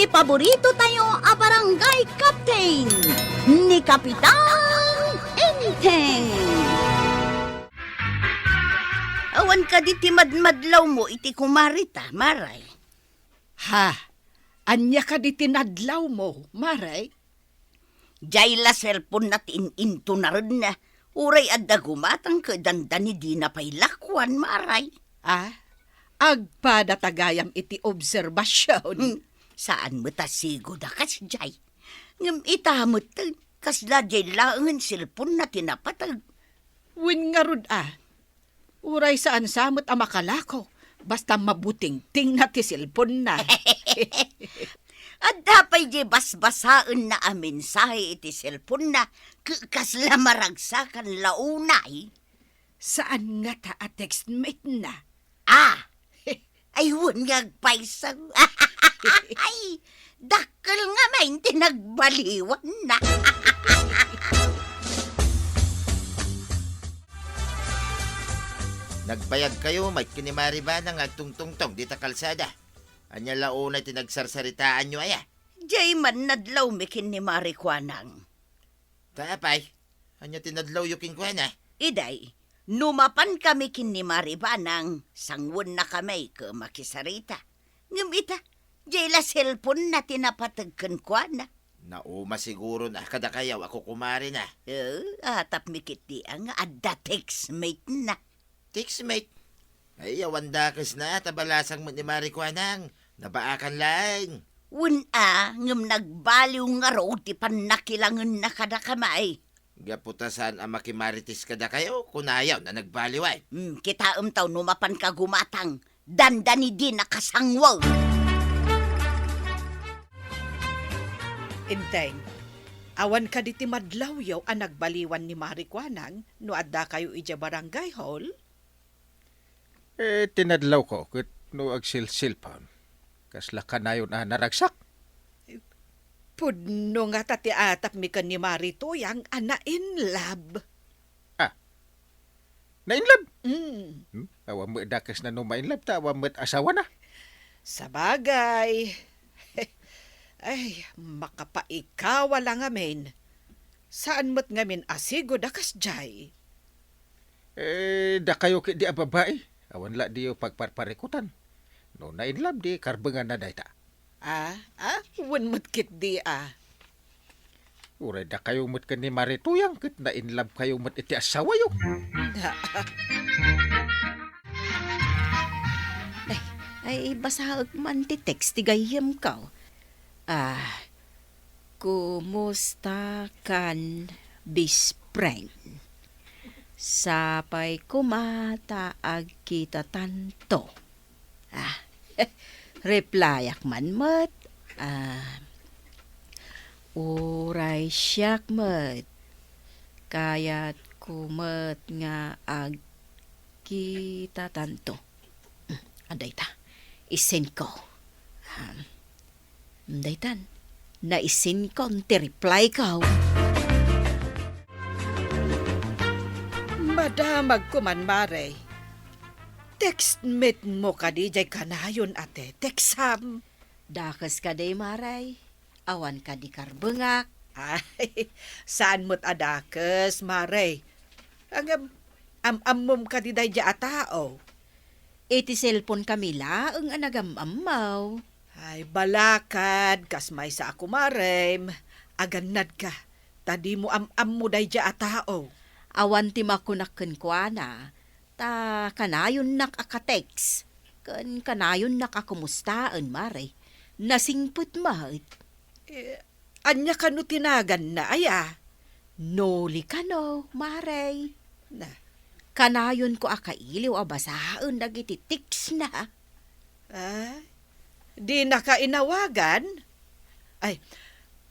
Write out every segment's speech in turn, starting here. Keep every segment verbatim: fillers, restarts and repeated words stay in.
Paborito tayo a barangay captain, ni Kapitan Enteng. Awan kadi ti madmadlawmo iti kumarita, Maray? Ha? Ania kadi ti nadlawmo, Maray? Jay la cellphone-na ti in-intunarenna. Uray adda gumatang ket dandani dina pay lakuan, Maray. Ah, agpada ta gayam iti obserbasion. Hmm, saan met a sigud a kasjay. Ngem ita metten, kasla jay laengen cellphone-na ti napateg. Wen ngarud a, uray saan sa met a makalako, basta mabutingtingna ti cellphone-na. Adda pay jay basbasaenna a mensahe iti cellphone-na, ke-, kasla maragsakan la unay. Saan ngata a textmate-na? Ah! Ay, wen nga agpayso. Ay, dakkel ngamin ti nagbaliwanna. Nagbayag kayo, Mike, ken ni Mari Banang nga agtungtungtong dita kalsada. Ania la unay ti nagsarsaritaanyo aya? Jay man nadlawmi ken ni Mari Kuanang. Ta apay, ania ti nadlawyo kenkuana? Iday, no mapankami ken ni Mari Banang, sangwennakami ket makisarita. Ngem ita, jay la cellphone-na ti napateg kenkuana. Nauma siguron a kadakayo a kukumarina. Eh, atapmi ketdi a nga adda textmate-na. Textmate? Ay, awan dakesna, ta balasang met ni Mari Kuanang. Nabaakan laeng. Wen a, ngem nagbaliw ngarud ti pannakilangenna kadakami. Gapu ta saan a makimarites kadakayo, kunayo na nagbaliw ay. Hmm, kitaem taw no mapanka gumatang, dandani dina kasangweng. Enteng, awan kadi ti madlawyo a nagbaliwan ni Mari Kuanang no addakayo idiay barangay hall? Eh, ti nadlawko ket no agsilsilpon, kasla kanayon a naragsak. Pudno ngata ti atapmi ken ni Mari Tuyang a na-in love. Ah, na-in love? Mm. Hmm? Awan met dakesna no ma-in love ta awan met asawana. Sabagay. Ay, makapaikawa la ngamin. Saan met ngamin a sigud a kasdiay. Eh, dakayo ketdi a babai, awan la diyo pagparparikutan. No na-in love, di karbenganna dayta. Ah, ah, wen met ketdi a. Uray dakayo met ken ni Mari Tuyang ket na-in love kayo met iti asawayo. Ay, ay, basaek man ti text ti gayyemko. Ah, kumusta kan best friend? Sapay koma ta agkitatanto. Ah, replyak man met. Ah, uray siak met. Kayatko met nga agkitatanto. Hmm, adda ita. Isend ko. Ah, daytan, naisin kon ti reply ko. Madamagko man, Mare. Textmate mo kadi jay kanayon a teteksam? Dakes kadi, Mare. Awan kadi karbengak. Ay, saan met a dakes, Mare. Ngem, am-ammom kadi daydiay a tao? Iti cellphone kami laeng a nagam-ammo. Ay, balakad, kas maysa a kumarem, agannadka, ta dimo am-ammo daydiay a tao. Awan ti makunak kenkuana, ta kanayonnak a ka-text, ken kanayonnak a kumustaen, Mare. Nasingpet met. Eh, Ania kano ti naganna, aya? Noli kano, Mare. Na. Kanayonko a kailiw a basaen dagiti text-na. Ah, dinaka inawagan? Ay,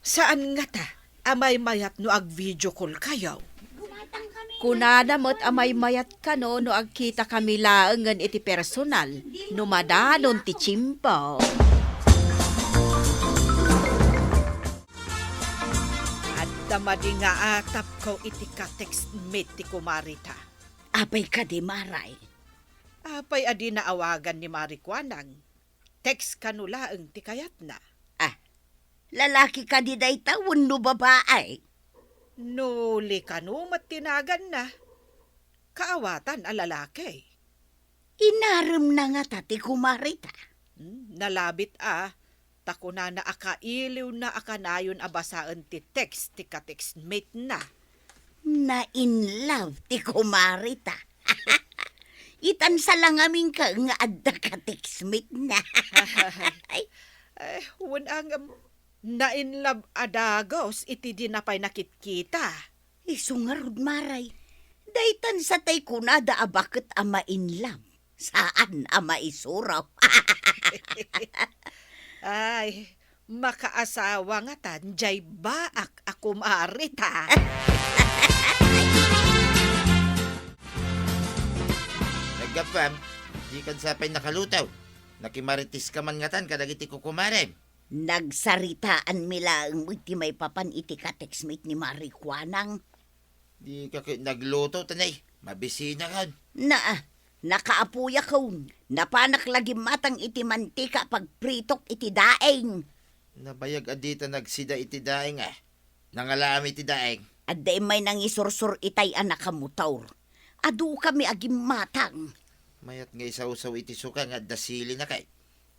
saan ngata a maymayat no ag-video call kayo? Kunana met a maymayat kano no agkitakami laengen iti personal no madanon ti tiempo. Adda madi nga atapko iti ka-textmate ti kumarita. Apay kadi, Maray? Apay a dina awagan ni Mari Kuanang? Text kano laeng ti kayatna. Ah, Lalaki kadi dayta wenno babae? Noli kano met ti naganna. Kaawatan a lalaki. Inaremna ngata ti kumarita? Hmm, nalabit a, ta kunana a kailiwna a kanayon a basaen ti text ti ka-textmate-na. Na-in love ti kumarita. Itan sa la ngamin ka nga adda ka-textmate-na. Eh, wen a ngem, na-in love a dagus iti dina pay nakitkita. Isu ngarud, Maray, daytan sa tay kunada a baket a ma-in love, saan a maisuro. Ay, makaasawa ngatan jay baak a kumarita. Naggapuam, dikan sa pay nakaluto. Nakimarites ka man ngatan kadagiti kukumarem. Nagsaritaanmi laeng met ti maipapan iti ka-textmate ni Maray Kuanang. Dika ket nagluto, tanay. Mabisina kan. Naa, nakaapuyakon. Napanak la gimmatang iti mantika a pagpritok iti daing. Nabayag a dita nagsida iti daing, a. Nangalaam iti daing. Adda immay nangisursor itay a nakamotor. Adukami a gimmatang. Mayat nga isawsaw iti suka nga adda silina kay.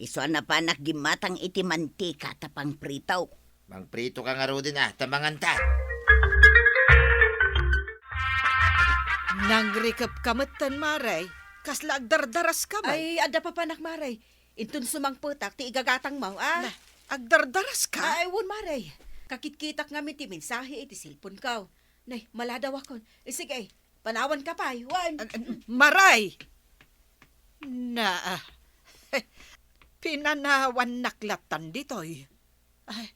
Isu a napanak gimmatang iti mantika ta pangpritok. Mangprito ka ngaruden a, ta manganta. Nangrikep ka metten, Maray. Kasla agdardaras ka man. Ay, adda papanak, Maray. Inton sumangpetak ti igagatangmo, a? Na, agdardaras ka? Ay, wen, Maray. Kakitkitak ngamin ti mensahe iti cellphone ko. Nay, maladawakon. Eh, sige, panawanka pay, wen. An-, an-, Maray! Na, ah, pinanawannak lattan ditoy. Ay,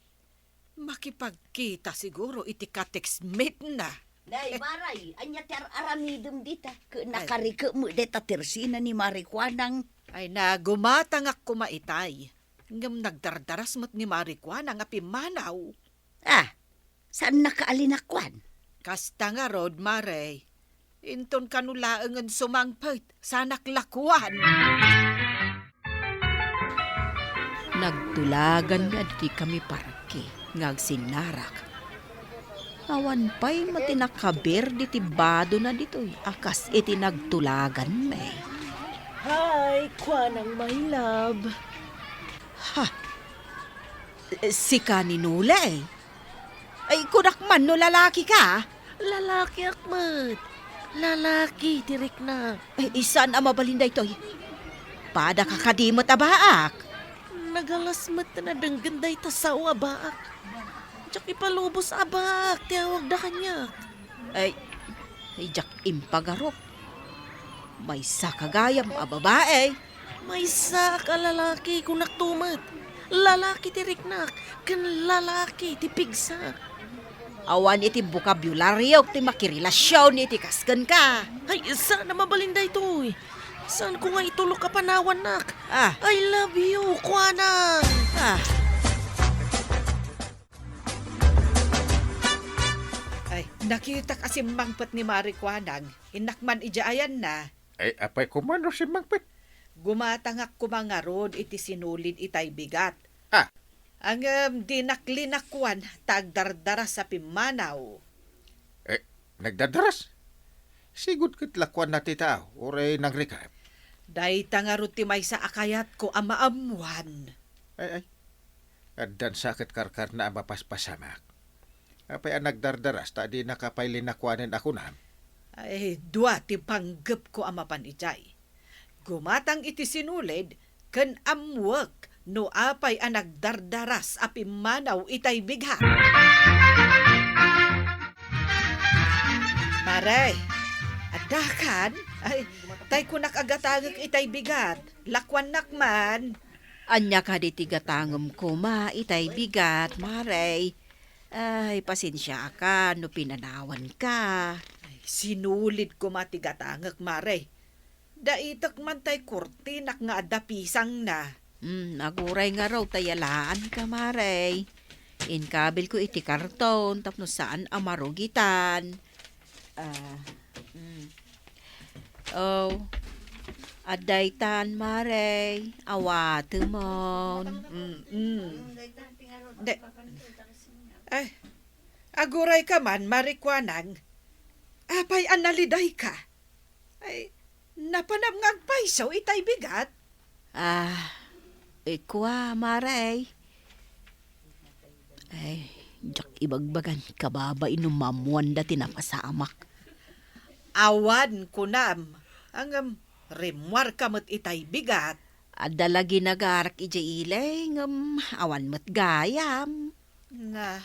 makipagkita siguro iti ka-textmate-na. Nay, Maray, ania ti ar-aramidem dita? Ket ay, nakarikep met deta tersina ni Maray Kuanang. Ay, nagumatangak koma itay. Ngem nagdardaras met ni Maray Kuanang a pimmanaw. Ah, saannaka a linakuan? Kasta ngarud, Maray. Inton kano laengen sumangpet, saanak lakuan. Nagtulaganmi a ditoy kami parke nga agsinnarak. Awan pay met ti nakaberde ti badona ditoy a kas iti nagtulaganmi. Hi, Kuanang, my love. Ha? Sika ni Nule? Ay, kunak man no lalaki ka? Lalakiak met. Lalaki ti riknak. Ay, saan a mabalin daytoy? Padaka kadi met a baak? Nagalas met ta nadenggen dayta sao a baak. Diak ipalubos a baak ti awagda kaniak. Ay, ay, diak impagarup. Maysaka gayam a babae. Maysaak a lalaki, kunakto met. Lalaki ti riknak, ken lalaki ti pigsak. Awan iti bokabularyo ti makirelasion iti kas kenka. Ay, saan a mabalin daytoy. Saanko nga itulok a panawannak. Ah. I love you, Kuanang. Ah. Ay, nakitak a simmangpet ni Maray Kuanang. Innak man idiay ayanna. Ay, apay koma no simmangpet? Gumatangak koma ngarud iti sinulid itay bigat. Ah. Ngem dinak linakuan ta agdardaras a pimmanaw. Eh, nagdardaras? Sigud ket lakuanna ti tao, uray nangrikep. Dayta ngarud ti maysa a kayatko a maammuan. Ay, ay. Addan sa ket karkarna a mapaspasamak. Apay a nagdardaras ta dinaka pay linakuanen a kunam? Ay, dua ti panggepko a mapan idiay. Gumatang iti sinulid ken ammuek no apay a nagdardaras a pimmanaw itay bigat. Maray, addakan? Ay, tay kunak a gatangek itay bigat. Lakuannak man. Ania kadi ti gatangem koma itay bigat, Maray? Ay, pasensiakan no pinanawanka. Ay, sinulid koma ti gatangek, Maray. Daitek man tay kurtinak nga adda pisangna. Hmm, aguray ngarud ta yalaanka, Maray. Inkabilko iti karton tapno saan a marugitan. Ah, mm. Oh, adda itan, Maray. Awatemon. Mm-mm. De, ay, agurayka man, Mari Kuanang. Apay a nalidayka? Ay, napanam nga agpayso itay bigat? Ah, ikua, Mare. Ay, diak ibagbagan, kababain no maammoanda ti napasamak. Awan, kunam. Ngem, rimmuarka met itay bigat. Adda la ginagarak idiay ili, ngem awan met gayam. Na,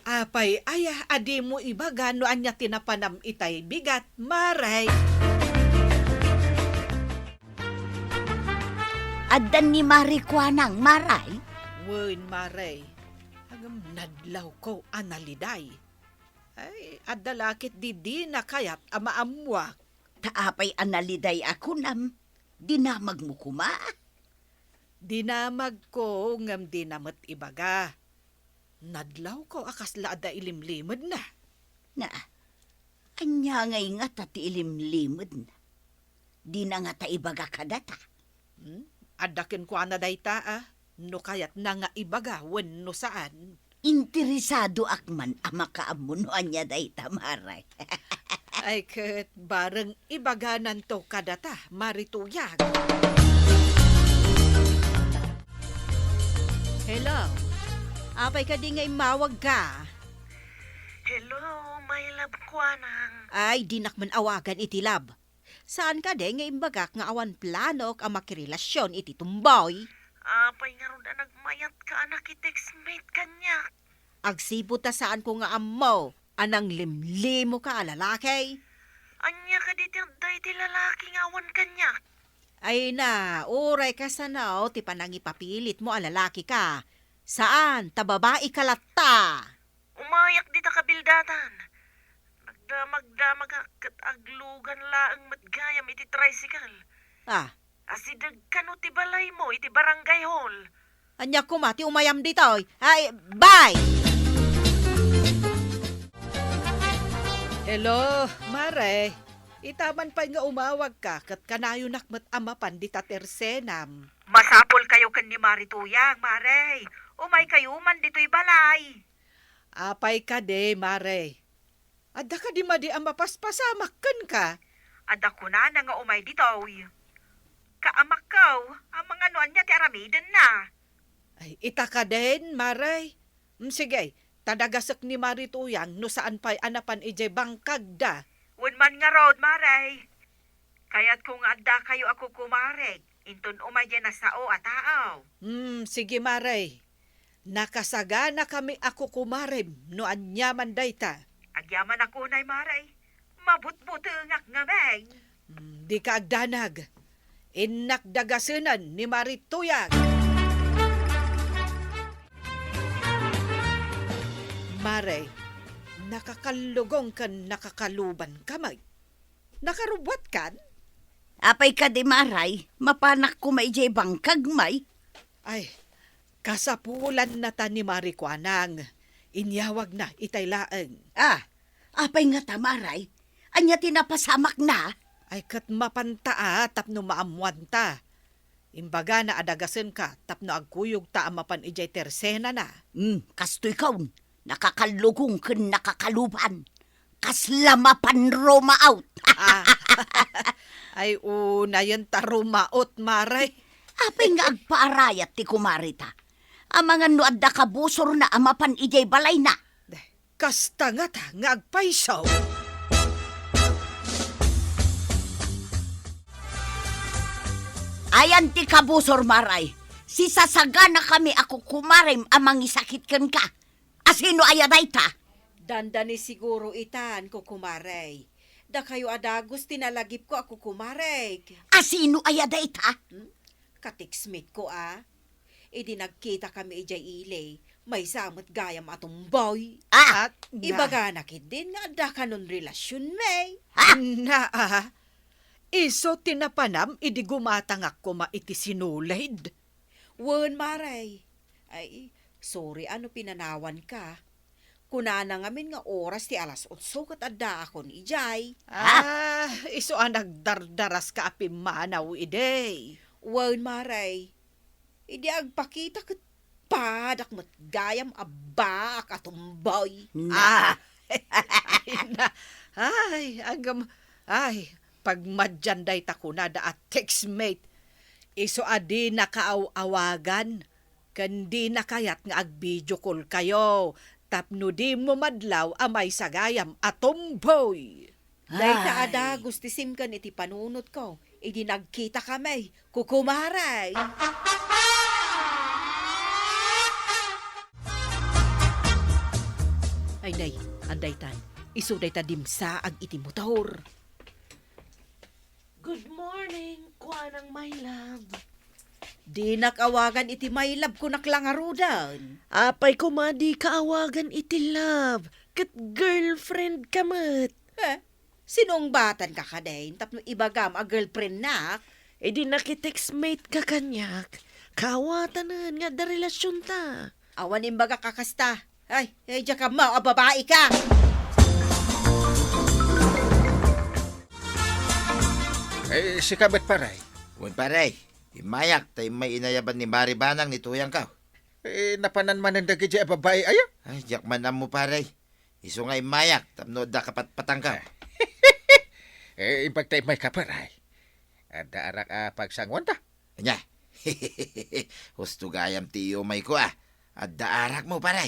apay aya a dimo ibaga no ania ti napanam itay bigat, Mare? Adda ni Mari Kuanang, Mare? Wen, Mare. Ngem nadlawko a naliday. Ay, adda la ket di dina kayat a maammuak. Ta apay a naliday a kunam? Dinamagmo koma? Dinamagko ngem dina met ibaga. Nadlawko a kasla adda ilimlimedna. Na, ania ngay ngata ti ilimlimedna? Dina ngata ibaga kadata? Hmm? Adda kenkuana dayta, a, no kayatna nga ibaga wenno saan. Interesadoak man a makaammo no ania dayta, Mare. Ay ket, bareng ibagananto kadata, Mari Tuyang. Hello. Apay kadi nga immawagka? Hello, my love, Kuanang. Ay, dinak man awagan iti love. Saan kadi nga imbagak nga awan planok a makirelasyon iti tumboy? Apay ngarud a nagmayatka a nakitext met kaniak? Agsipud ta saanko nga ammo a nanglimlimoka a lalaki. Ania kadi ti adda iti lalaki nga awan kaniak? Ay na, uray kasano ti panangipapilitmo a lalakika. Saan, ta babaika latta. Umayak dita kabildatan. Nagdamagdamagak ket aglugan laeng met gayam iti tricycle. Ah. Asideg kano ti balaymo iti barangay hall. Ania koma ti umayam ditoy? Ay, bye! Hello, Mare. Itaman pay nga umawagka ket kanayonak met a mapan dita tersenam. Masapulkayo ken ni Mari Tuyang, Mare. Umaykayo man ditoy balay. Apay kadi, Mare? Adda kadi madi a mapaspasamak kenka? Adda kunana nga umay ditoy. Kaamakko, amangan no ania ti aramidenna. Ay, ita kadin, Mare. Mm, sige, ta dagasek ni Mari Tuyang no saan pay a napan idiay bangkagda. Wen man ngarud, Mare. Kayatko nga addakayo a kukumarek. Inton umay diay nasao a tao. Hmm, sige, Mare. Nakasaganakami a kukumarem no ania man dayta. Agyamanak unay, Mare. Mabutbutengak ngamin. Hmm, dika agdanag. Innak dagasenen ni Mari Tuyang. Mare, nakakallugong ken nakakaluban ka, Mare. Nakarubbuatkan? Apay kadi, Mare, mapanak koma idiay bangkag, Mare? Ay, kasapulan nata ni Mari Kuanang. Inyawagna itay laeng. Ah, apay ngata, Mare? Ania ti napasamakna? Ay, ket mapanta a tapno maammuanta. Imbagana a dagasenka tapno agkuyogta a mapan idiay tersenana. Hmm, kastoy kaon. Nakakallugong ken nakakaluban. Kasla mapan rumaot. Ah. Ay, unayen ta rumaot, Mare. Apay nga agpaarayat ti kumarita? Amangan no adda kabusorna a mapan idiay balayna. Kasta ngata nga agpayso. Ayan ti kabusor, Mare. Sisasaganakami a kukumarem a mangisakit kenka. Asino aya dayta? Dandani siguro itan, kukumare. Dakayo a dagus ti nalagipko a kukumarek. Asino aya dayta? Hmm? Ka-text mate ko a. Idi nagkitakami idiay ili, maysa met gayam a tumboy. Ah! At na- Ibagana ketdin nga adda kanon relasyonmi. Ha? Na, ah. Isu ti napanam idi gumatangak koma iti sinulid. Wen, Mare. Ay, sorry a no pinanawanka. Kunana ngamin nga oras ti alas otso ket addaakon idiay. Ah, isu a nagdardaraska a pimmanaw idi. Wen, Mare. Idi agpakita ket Padak met gayam a baak a tumboy. Na. Ah! Ay, na. Ay, agam-, ay, pagmadian dayta kunada a textmate. Isu a dina kaaw-awagan, ken dina kayat nga ag-video call kayo, tapno dimo madlaw a maysa gayam a tumboy. Dayta a Ay. dagus ti simken iti panunotko, idi nagkitakami, kukumare. Ay, nay, andaytan. Isu dayta dimsaag iti motor. Good morning, kuanang my love. Dinak awagan iti my love, kunak la ngaruden. Apay koma dika awagan iti love, ket girlfriend ka met. Eh, sinungbatanka kadin tapno ibagam a girlfriendnak? Idi nakitextmate ka kaniak, kaawatanen nga adda relasionta. Awan imbagak a kasta. Ay, ay, diak ammo a babaika. Eh, sika met, pare. Wen, pare. Immayak ta immay inayaban ni Mari Banang ni Tuyangko. Eh, napanan manen dagiti a babai aya? Ay, diak man ammo, pare. Isu nga immayak tapno adda kapatpatangko. Eh, imbag ta immayka, pare. Adda arak a pagsanguanta? Ania? Husto gayam ti iyumayko, a. Adda arakmo, pare.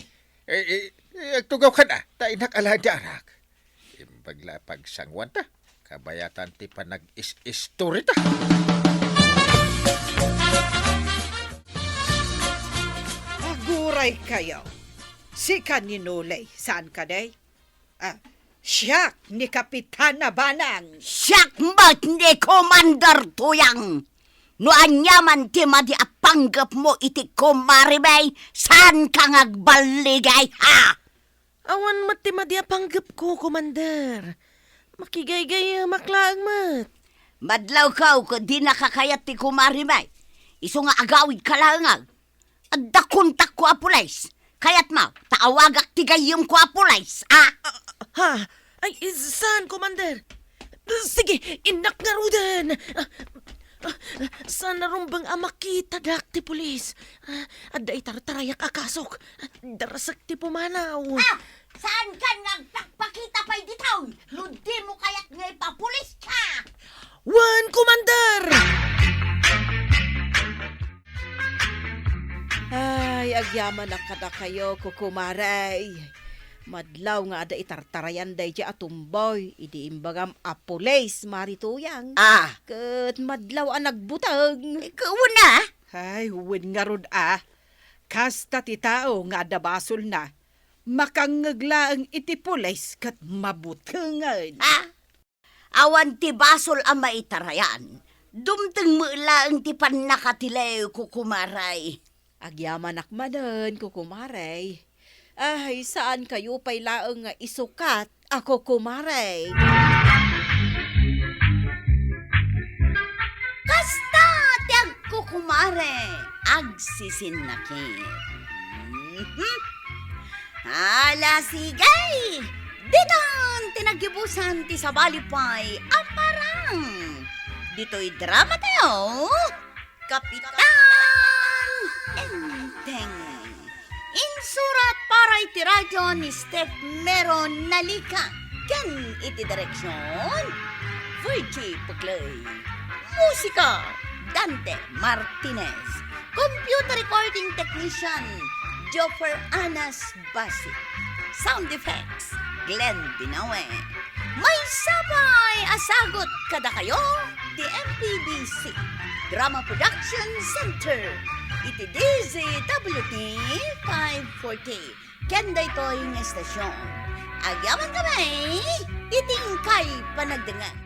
Eh, eh, eh, agtugawkan, a. Ta innak alaen ti arak. Imbag la pagsanguanta. Kabayatan ti panag-is-istorita. Aguray kayo. Sika ni Nulay, saan ka, day? Ah, siak ni Kapitana Banang. Siak met ni Commander Tuyang. No ania man ti madi a panggepmo iti kumaremi, saanka nga agballigay, ha? Awan met ti madi a panggepko, Commander. Makigaygayemak laeng met. Madlawko ket dinaka kayat ti kumaremi. Isu nga agawidka laeng, a. Adda kontakko a pulis. Kayatmo ta awagak ti gayyemko a pulis, a? Ha? Ay, saan, Commander? Sige, innak ngaruden. Ah, ah, saan a rumbeng a makitadak ti pulis? Ah, adda itartarayak a kasok. Darasek ti pumanaw. Ah, saankan nga agpakpakita pay ditoy? No dimo kayat nga ipapuliska? Wen, Commander! Ay, agyamanak kadakayo, kukumare. Madlaw nga adda itartarayan daydiay a tumboy, idi imbagam a pulis, Mari Tuyang. Ah. Ket madlaw a nagbuteng. Ikaw na? Ay, wen ngarud, a. Kasta ti tao nga adda basolna, makangngeg laeng iti pulis ket mabutengen. Ah. Awan ti basol a maitarayan. Dumteng met laeng ti pannakatiliw, kukumare. Agyamanak manen, kukumare. Ay, saan kayo pay laeng nga isukat a kukumare? Kasta ti agkukumare, agsisinnakit. Mhm. Ala, sige! Ditan ti naggibusan ti sabali pay a parang. Ditoy drama tayo, Kapitan Enteng. Insurat para iti radio ni Steph Mero Nalica ken iti direksyon, Virgie Puclay. Musika, Dante Martinez. Computer recording technician, Joffer Anas Basi. Sound effects, Glenn Binawe. Maysa pay a sagut kadakayo ti M P B C Drama Production Center iti D Z W T five forty. Ken daytoy nga estasyon, agyamankami iti inkay panagdengngeg.